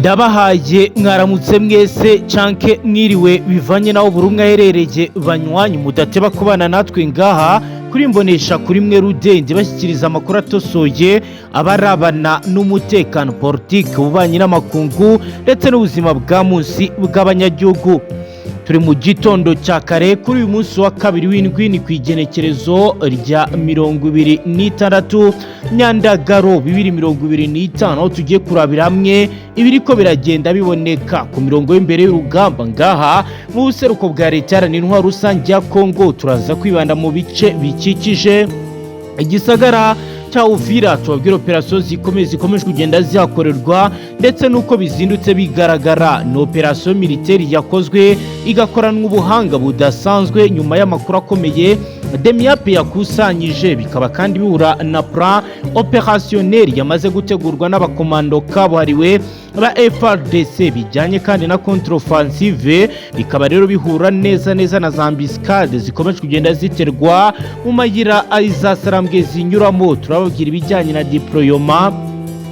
Ndabahaye mwaramutse mwese canke mwiriwe, bivanye naho buri umwe aherereye. Banywanyi mudateba kubana natwe ngaha kuri Mbonesha kuri mwe rudende, bashyikiriza amakuru atosoye abarabana n'umutekano, politiki, ububanyi n'amakungu ndetse n'ubuzima bwa munsi bw'abanyagihugu. Turi mu gitondo cya kare kuri uyu munsi wa kabiri w'indwi, ni ku igenekerezo rya 26 Nyandagaro 2025, aho tugiye kurabira hamwe ibiriko biragenda biboneka ku mirongo y'imbere y'urugamba ngaha mu buseruko bwa Leta Iharanira Intwaro Rusange ya Kongo. Turaza kwibanda mu bice bikikije igisagara cya Uvira, tubabwira operasiyo zikomeye zikomeje kugenda zihakorerwa ndetse n'uko bizindutse bigaragara. Ni operasiyo militaire yakozwe igakoranwa ubuhanga budasanzwe nyuma y'amakuru akomeye DEMIAP yakusanyije, bikaba kandi bihura na plan opérationnel yamaze gutegurwa n'abakomando kabuhariwe ba FARDC, bijyanye kandi na contre-offensive, bikaba rero bihura neza neza na za embuscade zikomeje kugenda ziterwa mu mayira za Sarambwe zinyuramo. Turababwira ibijyanye na déploiement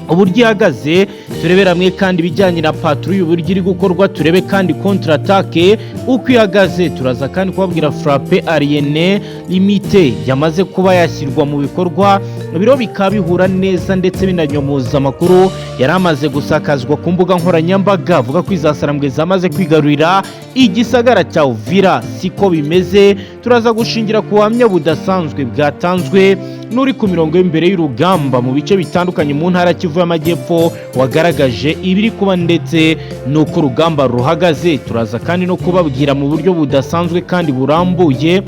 uburyo ihagaze, turebere hamwe kandi ibijyanye na patrouille uburyo iri gukorwa, turebe kandi contre-attaque uko ihagaze. Turaza kandi kubabwira frappe aérienne limitée yamaze kuba yashyirwa mu bikorwa, biro bikaba bihura neza ndetse binanyomoza amakuru yari amaze gusakazwa ku mbuga nkoranyambaga avuga ko iza Sarambwe zamaze kwigarurira igisagara cya Uvira. Siko bimeze. Turaza gushingira ku buhamya budasanzwe bwatanzwe n'uri ku mirongo y'imbere y'urugamba mu bice bitandukanye mu ntara Kivu y'Amajyepfo, wagaragaje ibiri kuba ndetse n'uko urugamba ruhagaze. Turaza kandi no kubabwira mu buryo budasanzwe kandi burambuye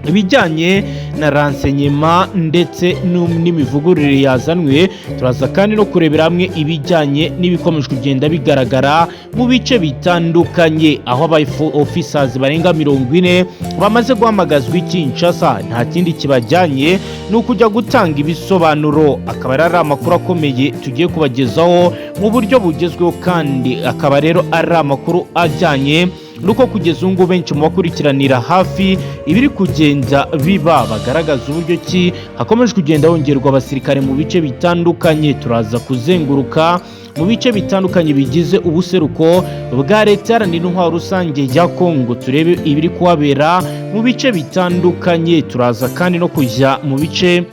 ibijyanye na renseignement ndetse n'imivugururire yazanwe. Turaza kandi no kurebera hamwe ibijyanye n'ibikomeje kugenda bigaragara mu bice bitandukanye, aho aba officers barenga 40 bamaze guhamagazwa i Kinshasa, nta kindi kibajyanye ni ukujya gutanga ibisobanuro. Akaba ari amakuru akomeye tugiye kubagezaho mu buryo bugezweho, kandi akaba rero ari amakuru ajyanye nuko kugeza ubu ngubu benshi mu bakurikiranira hafi ibiri kugenda biba bagaragaza uburyo ki hakomeje kugenda hongerwa abasirikare mu bice bitandukanye. Turaza kuzenguruka mu bice bitandukanye bigize ubuseruko bwa Leta Iharanira Intwaro Rusange ya Kongo, turebe ibiri kuhabera mu bice bitandukanye. Turaza kandi no kujya mu bice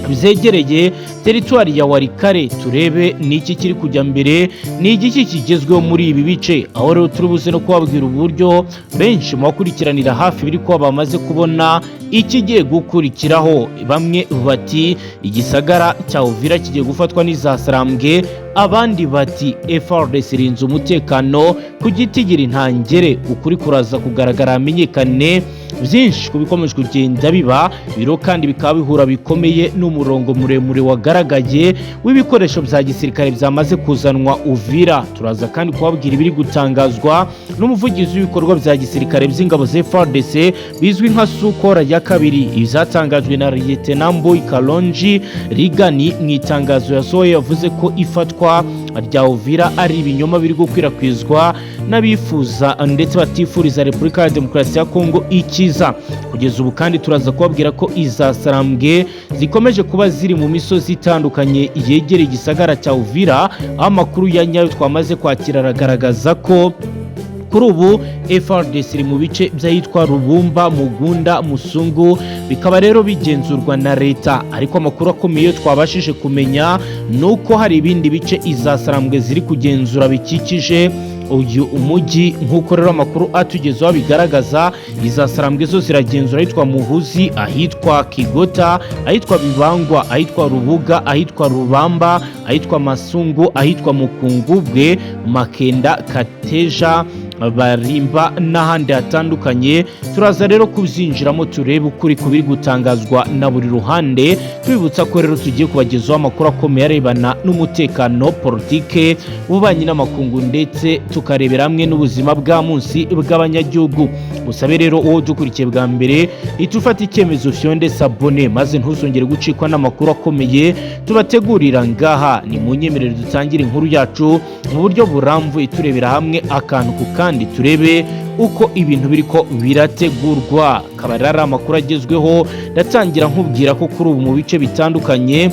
byegereye teritwari ya Walikale, turebe ni iki kiri kujya mbere, ni igiki kigezweho muri ibi bice, aho rero turi buze no kubabwira uburyo benshi mu bakurikiranira hafi biri kuba bamaze kubona ikigiye gukurikiraho. Bamwe bati igisagara cya Uvira kigiye gufatwa n'izasarambwe, abandi bati FARDC irinze umutekano ku giti gira intangere. Ukuri kuraza kugaragara, hamenyekane byinshi ku bikomeje kugenda biba biro, kandi bikaba bihura bikomeye n'umurongo muremure wagaragaye w'ibikoresho bya gisirikare byamaze kuzanwa Uvira. Turaza kandi kubabwira ibiri gutangazwa n'umuvugizi w'ibikorwa bya gisirikare by'ingabo za FARDC bizwi nka Sukora ya kabiri, ibyatangajwe na Lieutenant Mboy Kalonji Rigani mu itangazo yasohoye. Yavuze ko ifatwa rya Uvira ari ibinyoma biri gukwirakwizwa n'abifuza ndetse batifuriza Repubulika ya Demokarasi ya Kongo ikiza kugeza ubu. Kandi turaza kubabwira ko izasarambwe zikomeje kuba ziri mu misozi itandukanye yegereye igisagara cya Uvira, aho amakuru ya nyayo twamaze kwakira aragaragaza ko kuri ubu FARDC iri mu bice by'ahitwa Rubumba, Mugunda, Musungu, bikaba rero bigenzurwa na leta. Ariko amakuru akomeye twabashije kumenya ni uko hari ibindi bice izasarambwe ziri kugenzura bikikije uyu umujyi. Nk'uko rero amakuru atugezeho bigaragaza, izasarambwe zo ziragenzura ahitwa Muhuzi, ahitwa Kigota, ahitwa Bibangwa, ahitwa Rubuga, ahitwa Rubamba, ahitwa Masungu, ahitwa Mukungubwe, Makenda, Kateja, Barimba n'ahandi hatandukanye. Turaza rero kubyinjiramo, turebe ukuri ku biri gutangazwa na buri ruhande. Tubibutsa ko rero tugiye kubagezaho amakuru akomeye arebana n'umutekano, politike, ububanyi n'amakungu ndetse tukarebera hamwe n'ubuzima bwa munsi bw'abanyagihugu. Usabe rero uwo dukurikiye bwa mbere, ihita ufata icyemezo ufyonde s'abonner, maze ntuzongere gucikwa n'amakuru akomeye tubategurira ngaha. Ni mu nyemerere dutangire inkuru yacu mu buryo burambuye, turebera hamwe akantu ku kandi, turebe uko ibintu biriko birategurwa. Akaba ari amakuru agezweho. Ndatangira nkubwira ko kuri ubu mu bice bitandukanye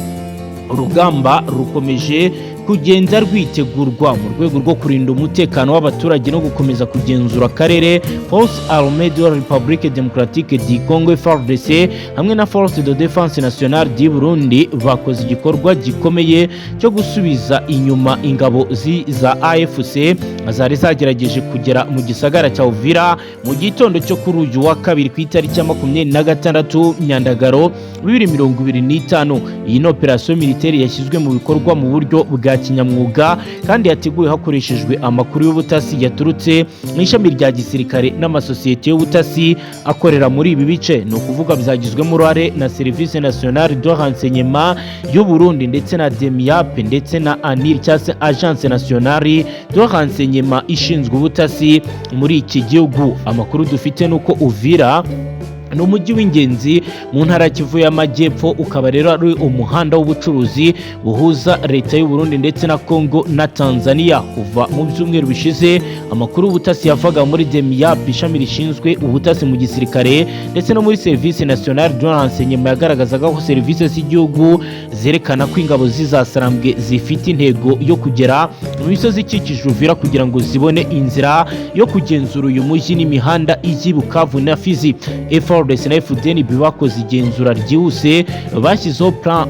urugamba rukomeje kugenda ruba rubi. kugenda rwitegurwa mu rwego rwo kurinda umutekano w'abaturage no gukomeza kugenzura akarere. Force Armée de la République Démocratique du Congo, FARDC, hamwe na Force de Défense Nationale du Burundi bakoze igikorwa gikomeye cyo gusubiza inyuma ingabo za AFC zari zagerageje kugera mu gisagara cya Uvira mu gitondo cyo kuri uyu wa kabiri, ku itariki ya 26 Myandagaro 2025. Iyi ni opération militaire yashyizwe mu bikorwa mu buryo bwa kinyamwuga kandi yateguwe hakoreshejwe amakuru y'ubutasi yaturutse mu ishami rya gisirikare n'amasosiyete y'ubutasi akorera muri ibi bice. Ni ukuvuga byagizwemo uruhare na Service Nationale de Renseignement y'u Burundi ndetse na DEMIAP ndetse na ANIR, cyangwa se Agence Nationale de Renseignement ishinzwe ubutasi muri iki gihugu. Amakuru dufite ni uko Uvira ni umujyi w'ingenzi mu ntara ya Kivu y'Amajyepfo, ukaba rero ari umuhanda w'ubucuruzi buhuza leta y'u Burundi ndetse na Congo na Tanzania. Kuva mu byumweru bishize, amakuru y'ubutasi yavaga muri DEMIAP, ishami rishinzwe ubutasi mu gisirikare, ndetse no muri Service Nationale de Renseignement yagaragazaga ko serivisi z'igihugu zerekana ko ingabo z'izasarambwe zifite intego yo kugera mu misozi ikikije Uvira kugira ngo zibone inzira yo kugenzura uyu mujyi n'imihanda ijya i Bukavu na Fizi. FARDC na FDNB bakoze igenzura ryihuse, bashyizeho plan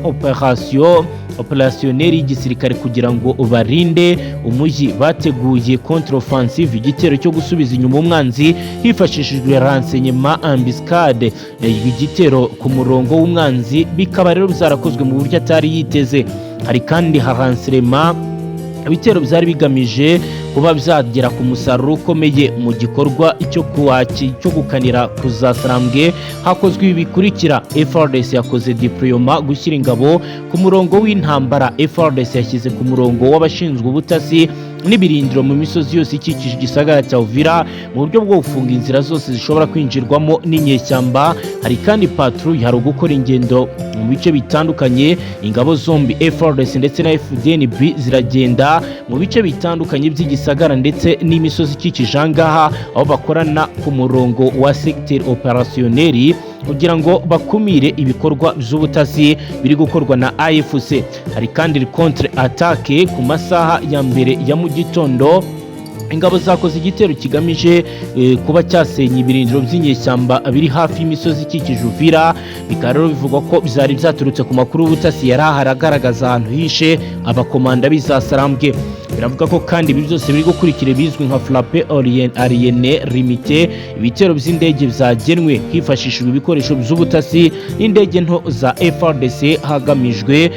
opérationnel y'igisirikare kugira ngo barinde umujyi. Bateguye contre offensive, igitero cyo gusubiza inyuma umwanzi hifashishijwe renseignement, embuscade, igitero ku murongo w'umwanzi, bikaba rero byarakozwe mu buryo atari yiteze. Hari kandi renseignement, ibitero byari bigamije kuba byagera ku musaruro ukomeye. Mu gikorwa cyo gukanira kuzasarambwe hakozwe ibi bikurikira: FARDC yakoze déploiement, gushyira ingabo ku murongo w'intambara. FARDC yashyize ku murongo w'abashinzwe ubutasi n'ibirindiro mu misozi yose ikikije igisagara cya Uvira mu buryo bwo gufunga inzira zose zishobora kwinjirwamo n'inyeshyamba. Hari kandi patrouille, hari ugukora ingendo mu bice bitandukanye. Ingabo zombi, FARDC ndetse na FDNB, ziragenda mu bice bitandukanye by'igisagara ndetse n'imisozi ikikije ahangaha, aho bakorana ku murongo wa secteur opérationnel kugira ngo bakumire ibikorwa by'ubutasi biri gukorwa na AFC. Hari kandi contre attaque. Ku masaha ya mbere ya mu gitondo, ingabo zakoze igitero kigamije kuba cyasenya ibirindiro by'inyeshyamba biri hafi y'imisozi ikikije Uvira. Bikaba rero bivugwa ko byari byaturutse ku makuru y'ubutasi yari ahari agaragaza ahantu hishe abakomanda b'izasarambwe. Biravuga ko kandi ibi byose biri gukurikira ibizwi nka frappe aérienne limitée, ibitero by'indege byagenwe hifashishijwe ibikoresho by'ubutasi n'indege nto za FARDC, hagamijwe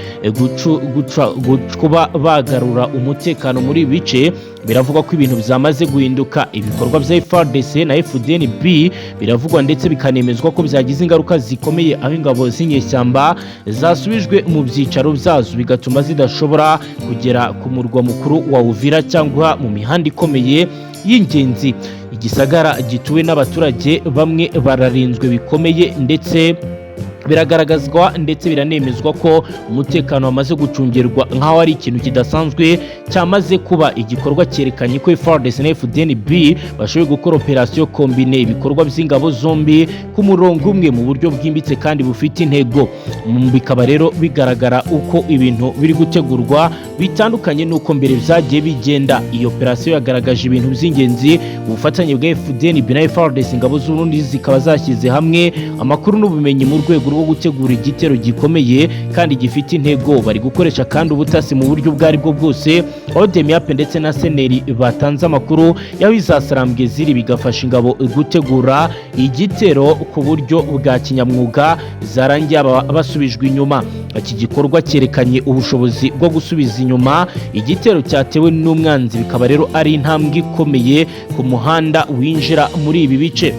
kuba bagarura umutekano muri ibi bice. Biravugwa ko ibintu byamaze guhinduka. Ibikorwa bya FARDC na FDNB biravugwa ndetse bikanemezwa ko byagize ingaruka zikomeye, aho ingabo z'inyeshyamba zasubijwe mu byicaro byazo, bigatuma zidashobora kugera ku murwa mukuru wa Uvira cyangwa mu mihanda ikomeye y'ingenzi. Igisagara gituwe n'abaturage bamwe bararinzwe bikomeye, ndetse biragaragazwa ndetse biranemezwa ko umutekano wamaze gucungirwa nk'aho ari ikintu kidasanzwe cyamaze kuba. Igikorwa cyerekanye ko FARDC na FDNB bashoboye gukora opération combinée, ibikorwa by'ingabo zombi ku murongo umwe mu buryo bwimbitse kandi bufite intego. Bikaba rero bigaragara uko ibintu biri gutegurwa bitandukanye n'uko mbere byagiye bigenda. Iyi operasiyo yagaragaje ibintu by'ingenzi: ubufatanye bwa FDNB na FARDC, ingabo z'Uburundi zikaba zashyize hamwe amakuru n'ubumenyi mu rwego rwo gutegura igitero gikomeye kandi gifite intego. Bari gukoresha kandi ubutasi mu buryo ubwo aribwo bwose, aho DEMIAP ndetse na SNR batanze amakuru y'aho izasarambwe ziri, bigafasha ingabo gutegura igitero ku buryo bwa kinyamwuga, zarangiye aba basubijwe inyuma. Iki gikorwa cyerekanye ubushobozi bwo gusubiza inyuma igitero cyatewe n'umwanzi, bikaba rero ari intambwe ikomeye ku muhanda winjira muri ibi bice.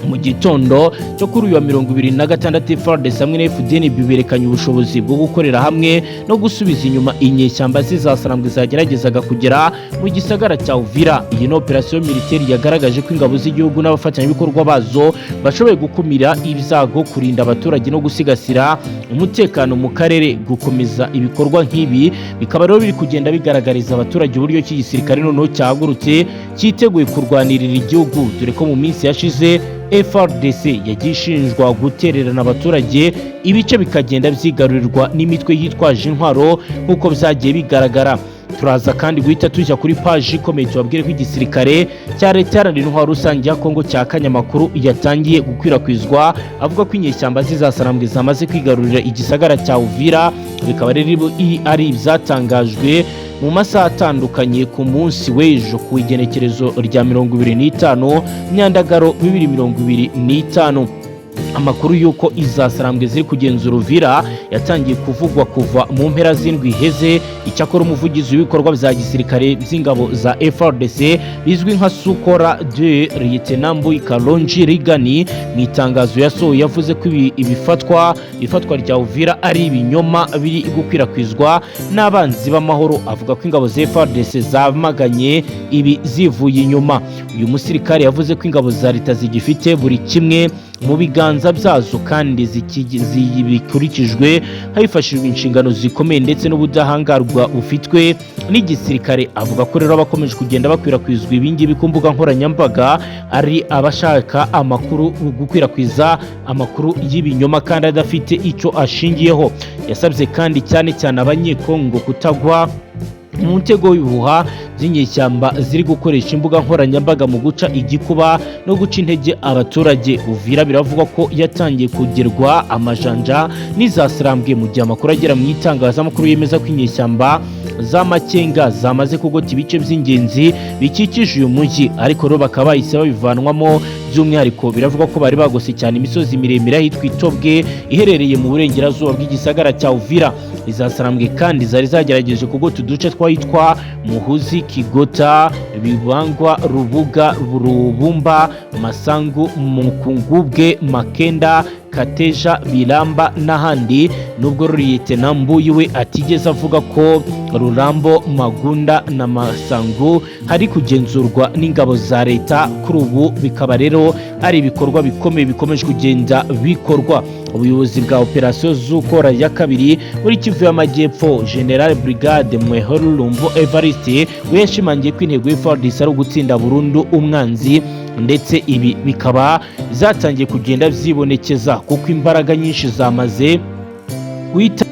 Mu gitondo cyo kuri uyu wa 26, FARDC hamwe na FDNB berekanye ubushobozi bwo gukorera hamwe no gusubiza inyuma inyeshyamba z'izasarambwe zageragezaga kugera mu gisagara cya Uvira. Iyi ni opération militaire yagaragaje ko ingabo z'igihugu n'abafatanyabikorwa bazo bashoboye gukumira ibyago, kurinda abaturage no gusigasira umutekano mu karere. Gukomeza ibikorwa nk'ibi bikaba rero biri kugenda bigaragariza abaturage uburyo ki igisirikare noneho cyahagurutse, cyiteguye kurwanirira igihugu, dore ko mu minsi yashize FARDC yagiye ishinjwa gutererana abaturage, ibice bikagenda byigarurirwa n'imitwe yitwaje intwaro nk'uko byagiye bigaragara. Turaza kandi guhita tujya kuri paji ikomeye, tubabwire ko igisirikare cya Leta Iharanira Intwaro Rusange ya Kongo cya Kanyamakuru yatangiye gukwirakwizwa avuga ko inyeshyamba zizasarambwe zamaze kwigarurira igisagara cya Uvira. Bikaba rero ari ibyatangajwe mu masaha atandukanye ku munsi w'ejo, ku igenekerezo rya 25 Myandagaro 2025. Amakuru y'uko izasarambwe ziri kugenzura Uvira yatangiye kuvugwa kuva mu mpera z'indwi iheze. Icyakora, umuvugizi w'ibikorwa bya gisirikare by'ingabo za FARDC bizwi nka Sukora de Lieutenant Mbuyi Kalonji Rigani, mu itangazo yasohoye yavuze ko ibifatwa ifatwa rya Uvira ari ibinyoma biri gukwirakwizwa n'abanzi b'amahoro. Avuga ko ingabo za FARDC zamaganye ibi zivuye inyuma. Uyu musirikare yavuze ko ingabo za leta zigifite buri kimwe mu biganza byazo kandi zibikurikijwe hifashishijwe inshingano zikomeye ndetse n'ubudahangarwa bufitwe n'igisirikare. Avuga ko rero abakomeje kugenda bakwirakwizwa ibingibi ku mbuga nkoranyambaga ari abashaka amakuru, gukwirakwiza amakuru y'ibinyoma kandi adafite icyo ashingiyeho. Yasabye kandi cyane cyane Abanyekongo kutagwa mu mutego w'ibihuha by'inyeshyamba ziri gukoresha imbuga nkoranyambaga mu guca igikuba no guca intege abaturage. Uvira biravugwa ko yatangiye kugerwa amajanja n'izasirambwe, mu gihe amakuru agera mu itangazamakuru yemeza ko inyeshyamba z'amakenga zamaze kugota ibice by'ingenzi bikikije uyu mujyi, ariko rero bakaba bahise babivanwamo. By'umwihariko, biravugwa ko bari bagose cyane imisozi miremire ahitwa Itobwe iherereye mu burengerazuba bw'igisagara cya Uvira. Izasarambwe kandi zari zagerageje kugota uduce twahitwa Muhuzi, Kigota, Bibangwa, Rubuga, Rubumba, Masangu, Mukungubwe, Makenda, Kateja, Biramba n'ahandi, nubwo Liyetena Mbuyi we atigeze avuga ko Rurambo, Magunda na Masangu hari kugenzurwa n'ingabo za leta kuri ubu. Bikaba rero ari ibikorwa bikomeye bikomeje kugenda bikorwa. Ubuyobozi bwa operasiyo z'ukora ya kabiri muri Kivu y'Amajyepfo, General Brigade Mweho Lumbo Evariste, we yashimangiye ko intego y'FARDC ari ugutsinda burundu umwanzi, ndetse ibi bikaba zatangiye kugenda byibonekeza kuko imbaraga nyinshi zamaze guhita.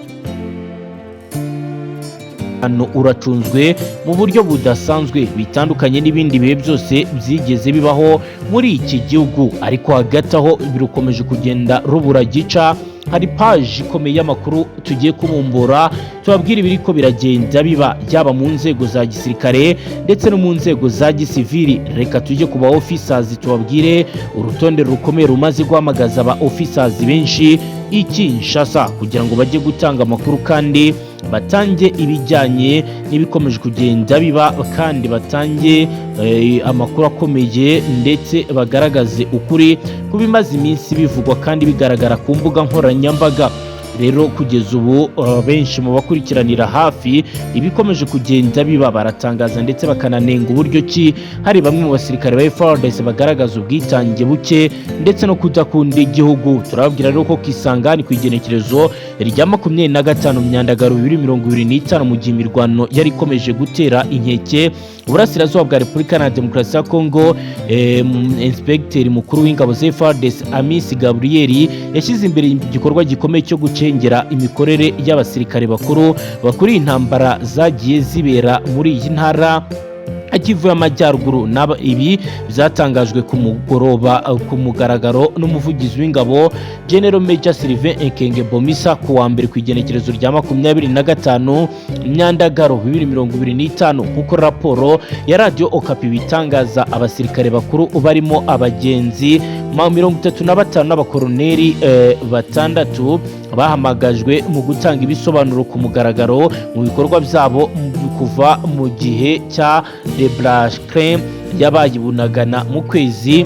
Uracunzwe mu buryo budasanzwe, bitandukanye n'ibindi bihe byose byigeze bibaho muri iki gihugu. Ariko hagati aho birukomeje kugenda rubura gica. Hari paji ikomeye y'amakuru tugiye kubumbura, tubabwira ibiri ko biragenda biba, yaba mu nzego za gisirikare ndetse no mu nzego za gisivili. Reka tujye ku ba officers, tubabwire urutonde rukomeye rumaze guhamagaza aba officers benshi i Kinshasa kugira ngo bajye gutanga amakuru kandi batange ibijyanye n'ibikomeje kugenda biba, kandi batange amakuru akomeye, ndetse bagaragaze ukuri ku bimaze iminsi bivugwa kandi bigaragara ku mbuga nkoranyambaga. Rero kugeza ubu, benshi mu bakurikiranira hafi ibikomeje kugenda biba baratangaza ndetse bakananenga uburyo ki hari bamwe mu basirikare ba FARDC bagaragaza ubwitange buke ndetse no kudakunda igihugu. Turababwira rero ko Kisangani, ku igenekerezo rya 25 Myandagaro 2025, mu gihe imirwano yari ikomeje gutera inkeke uburasirazuba bwa Repubulika na Demokarasi ya Kongo, inspecteur mukuru w'ingabo za FARDC Amisi Gabriel yashyize imbere igikorwa gikomeye cyo gucengera imikorere y'abasirikare bakuru bakuriye intambara zagiye zibera muri iyi ntara Kivu y'Amajyaruguru. Ibi byatangajwe ku mugoroba ku mugaragaro n'umuvugizi w'ingabo, General Major Sylvain Ekenge Bomisa, ku wa mbere, ku igenekerezo rya 25 Myandagaro 2025, nk'uko raporo ya Radiyo Okapi bitangaza. Abasirikare bakuru barimo abagenzi 35 n'abakoroneri batandatu bahamagajwe mu gutanga ibisobanuro ku mugaragaro mu bikorwa byabo kuva mu gihe cya débarquement yabaye i Bunagana mu kwezi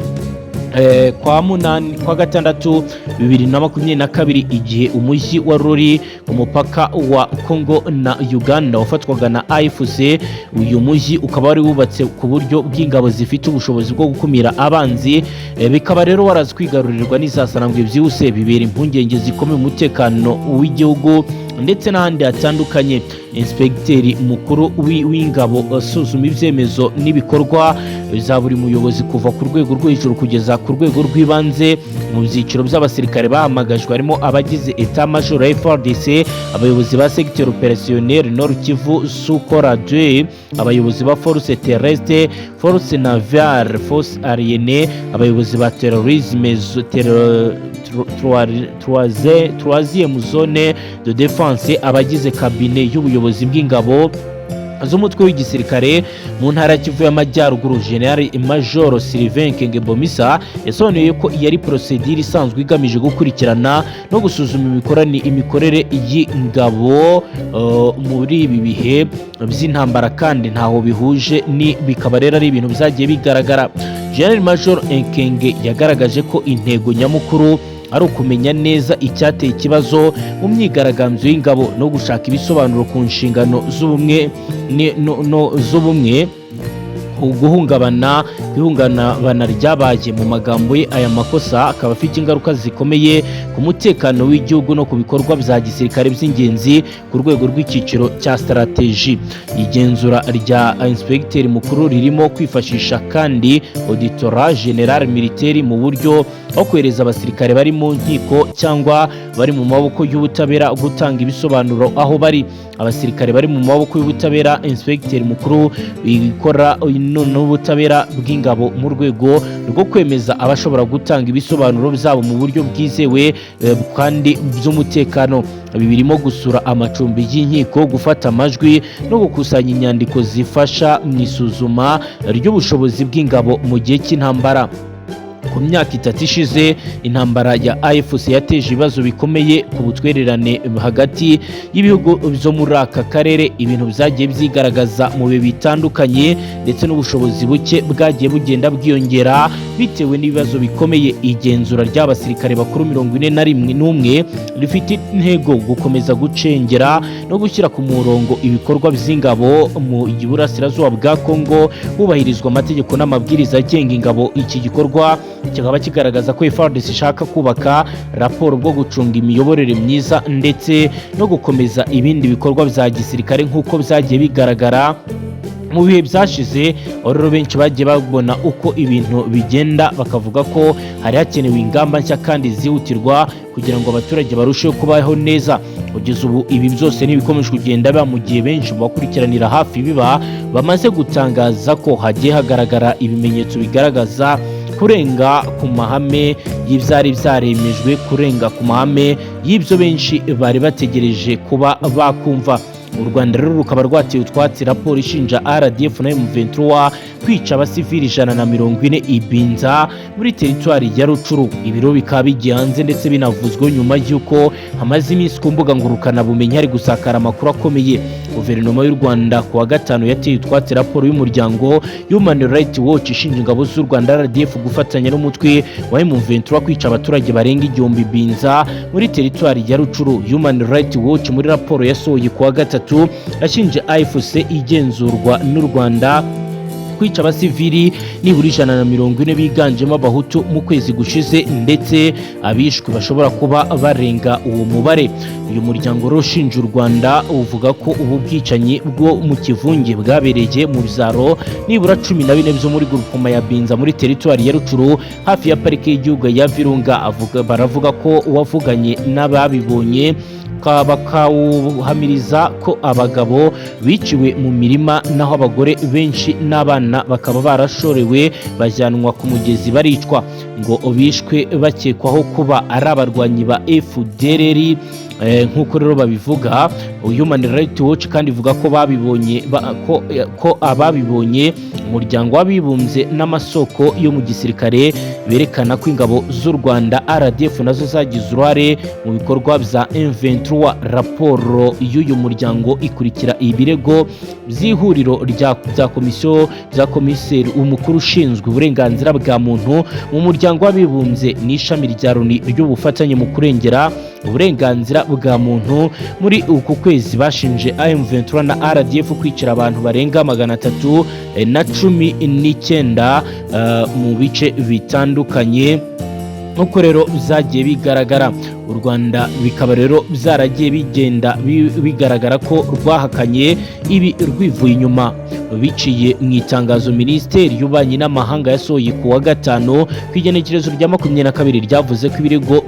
kwa munani, kwa gatandatu 2022, igihe umujyi wa Ruri umupaka wa Congo na Uganda wafatwaga na AFC. Uyu mujyi ukaba wari wubatse ku buryo bw'ingabo zifite ubushobozi bwo gukumira abanzi, bikaba rero warazi kwigarurirwa n'izasarambwe byihuse, bibera impungenge zikomeye umutekano w'igihugu. ndetse n'ahandi hatandukanye. Inspekiteri mukuru w'ingabo asuzuma ibyemezo n'ibikorwa za buri muyobozi kuva ku rwego rwo hejuru kugeza ku rwego rw'ibanze. Mu byiciro by'abasirikare bahamagajwe harimo abagize état major ya FARDC, abayobozi ba secteur opérationnel Nord Kivu Sokola 2, abayobozi ba force terrestre, force navale, force aérienne, abayobozi ba terrorisme, troisième zone de défense, abagize cabinet y'ubuyobozi bw'ingabo z'umutwe w'igisirikare mu ntara ya Kivu y'Amajyaruguru. General Major Sylvain Kenge Bomisa yasobanuye ko iyi ari procédure isanzwe igamije gukurikirana no gusuzuma imikorere y'ingabo muri ibi bihe by'intambara, kandi ntaho bihuje ni bikaba rero ari ibintu byagiye bigaragara. General Major Ekenge yagaragaje ko intego nyamukuru ari ukumenya neza icyateye ikibazo mu myigaragambyo y'ingabo no gushaka ibisobanuro ku nshingano z'ubumwe z'ubumwe guhungabana ihungabana ryabaye. Mu magambo ye, aya makosa akaba afite ingaruka zikomeye ku mutekano w'igihugu no ku bikorwa bya gisirikare by'ingenzi ku rwego rw'icyiciro cya stratégie. Igenzura rya inspecteur mukuru ririmo kwifashisha kandi auditorat général militaire mu buryo bwo kohereza abasirikare bari mu nkiko cyangwa bari mu maboko y'ubutabera gutanga ibisobanuro aho bari. Abasirikare bari mu maboko y'ubutabera, inspecteur mukuru ikora n'ubutabera bw'ingabo mu rwego rwo kwemeza abashobora gutanga ibisobanuro byabo mu buryo bwizewe kandi by'umutekano. Ibi birimo gusura amacumbi y'inkiko, gufata amajwi no gukusanya inyandiko zifasha mu isuzuma ry'ubushobozi bw'ingabo mu gihe cy'intambara. Ku myaka 3 ishize, intambara ya AFC yateje ibibazo bikomeye ku butwererane hagati y'ibihugu byo muri aka karere, ibintu byagiye byigaragaza mu bihe bitandukanye, ndetse n'ubushobozi buke bwagiye bugenda bwiyongera bitewe n'ibibazo bikomeye. Igenzura ry'abasirikare bakuru 41 n'umwe rifite intego gukomeza gucengera no gushyira ku murongo ibikorwa by'ingabo mu burasirazuba bwa Kongo, hubahirizwa amategeko n'amabwiriza agenga ingabo. Iki gikorwa kikaba kigaragaza ko FARDC ishaka kubaka raporo bwo gucunga imiyoborere myiza ndetse no gukomeza ibindi bikorwa bya gisirikare nk'uko byagiye bigaragara mu bihe byashize. Aho rero benshi bagiye babona uko ibintu bigenda, bakavuga ko hari hakenewe ingamba nshya kandi zihutirwa kugira ngo abaturage barusheho kubaho neza. Kugeza ubu ibi byose ntibikomeje kugenda biba, mu gihe benshi mu bakurikiranira hafi biba bamaze gutangaza ko hagiye hagaragara ibimenyetso bigaragaza kurenga ku mahame y'ibyari byaremejwe, kurenga ku mahame y'ibyo benshi bari bategereje kuba bakumva. U Rwanda rero rukaba rwateye utwatsi raporo ishinja RDF na M23 kwica abasivili 140 i Binza muri teritwari ya Rutshuru. Ibiro bikaba bigiye hanze ndetse binavuzweho nyuma y'uko hamaze iminsi ku mbuga ngurukanabumenyi hari gusakara amakuru akomeye. Guverinoma y'u Rwanda ku wa gatanu yateye utwatsi raporo y'umuryango Human Rights Watch ishinja ingabo z'u Rwanda RDF gufatanya n'umutwe wa M23 kwica abaturage barenga 1000 Binza muri teritwari ya Rutshuru. Human Rights Watch muri raporo yasohoye ku wa gatatu yashinje AFC igenzurwa n'u Rwanda kwica abasivili nibura 140 biganjemo Abahutu mu kwezi gushize, ndetse abishwe bashobora kuba barenga uwo mubare. Uyu muryango rero ushinja u Rwanda uvuga ko ubu bwicanyi bwo mu kivunge bwabereye mu byaro nibura 14 byo muri groupement ya Binza muri teritwari ya Rutshuru, hafi ya parike y'igihugu ya Virunga. Avuga, baravuga ko uwavuganye n'ababibonye bakawuhamiriza ko abagabo biciwe mu mirima, naho abagore benshi n'abana bakaba barashorewe bajyanwa ku mugezi baricwa. Ngo bishwe bakekwaho kuba ari abarwanyi ba FDLR, nk'uko rero babivuga. Human Rights Watch kandi ivuga ko babibonye ko ababibonye, Umuryango w'Abibumbye n'amasoko yo mu gisirikare berekana ko ingabo z'u Rwanda RDF nazo zagize uruhare mu bikorwa bya M23. Raporo y'uyu muryango ikurikira ibirego by'ihuriro rya komisiyo bya komiseri umukuru ushinzwe uburenganzira bwa muntu mu Muryango w'Abibumbye n'ishami rya Loni ry'ubufatanye mu kurengera uburenganzira bwa muntu. Muri uku kwezi bashinje M23 na RDF kwicira abantu barenga 319 mu bice bitandukanye, nk'uko rero byagiye bigaragara. U Rwanda bikaba rero byaragiye bigenda bigaragara ko rwahakanye ibi rwivuye inyuma. Biciye mu itangazo Minisiteri y'Ububanyi n'Amahanga yasohoye ku wa gatanu ku igenekerezo rya 22, ryavuze ko ibirego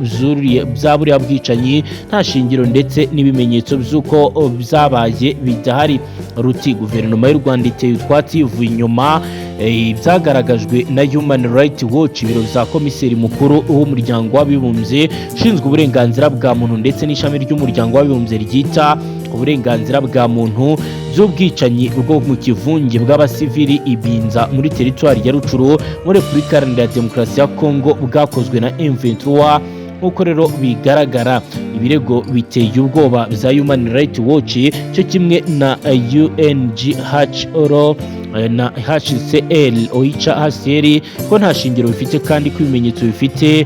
bya buriya bwicanyi nta shingiro ndetse n'ibimenyetso by'uko byabaye bidahari. Ruti: "Guverinoma y'u Rwanda iteye utwatsi ivuye inyuma ibyagaragajwe na Human Rights Watch, ibiro bya komiseri mukuru w'Umuryango w'Abibumbye ushinzwe uburenganzira bwa muntu ndetse n'ishami ry'Umuryango w'Abibumbye ryita ku burenganzira bwa muntu, by'ubwicanyi bwo mu kivunge bw'abasivili Ibinza muri teritwari ya Rucuru muri Repubulika Iharanira Demokarasi ya Kongo bwakozwe na M23. Nk'uko rero bigaragara, ibirego biteye ubwoba bya Human Rights Watch cyo kimwe na UNHCR na HCR, OICA, HCR, ko nta shingiro bifite kandi ko ibimenyetso bifite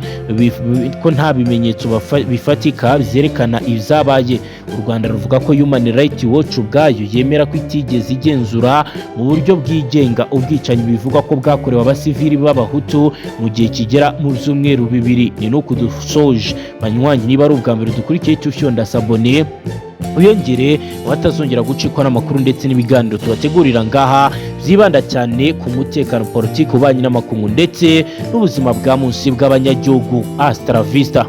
ko nta bimenyetso bifatika byerekana ibyabaye. U Rwanda ruvuga ko Human Rights Watch ubwayo yemera ko itigeze igenzura mu buryo bwigenga ubwicanyi bivugwa ko bwakorewe abasivili b'Abahutu mu gihe kigera mu byumweru 2. Ni nuko dusoje, banywanyi. Niba ari ubwa mbere dukurikiye, ufyonda s'abonner, wiyongere watazongera gucikwa n'amakuru ndetse n'ibiganiro tubategurira ngaha byibanda cyane ku mutekano, politiki, ububanyi n'amakungu ndetse n'ubuzima bwa munsi bw'abanyagihugu. Hasta la vista.